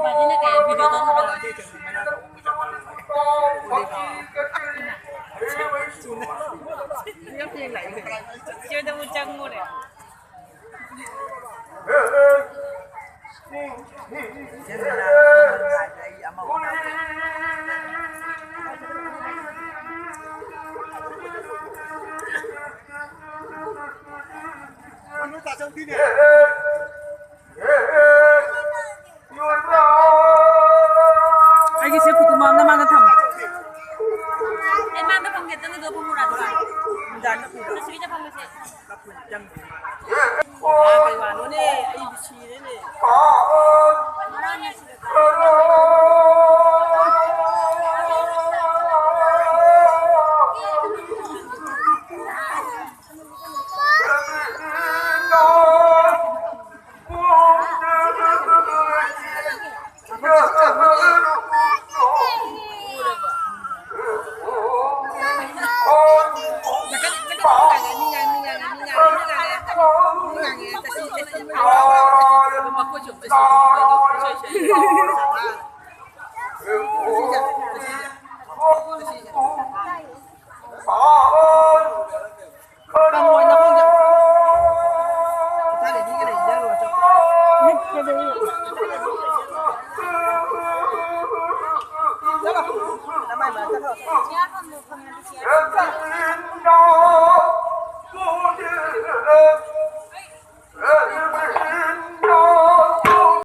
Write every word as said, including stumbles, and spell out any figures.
ꯕꯥꯖꯤꯅ ꯀꯩ ꯚꯤꯗꯤꯑꯣ ꯇꯧ ꯊꯥꯒꯠꯂꯛꯑꯣ? ꯁꯤꯗ ꯑꯃꯨꯛ ꯆꯪꯉꯨꯔꯦ꯫ ꯑꯩꯒꯤꯁꯦ ꯐꯨꯇꯨ ꯃꯥꯝꯅ ꯃꯥꯡꯗ ꯊꯝꯃꯦ꯫ ꯑꯩ ꯃꯥꯡꯗ ꯐꯝꯒꯦ, ꯆꯪꯒꯗꯧꯕ ꯐꯝꯃꯨꯔꯥ ꯑꯗꯨꯒ? ꯅꯨꯡꯗꯥꯡꯗ ꯐꯝꯒꯦ꯫ ꯁꯨꯃꯤꯗ ꯐꯝꯒꯦꯁꯦ꯫ ꯀꯩ ꯋꯥꯅꯣꯅꯦ, ꯑꯩꯕꯨ ꯁꯤꯔꯦꯅꯦ꯫ ꯉꯔꯥꯡ ꯉꯁꯤ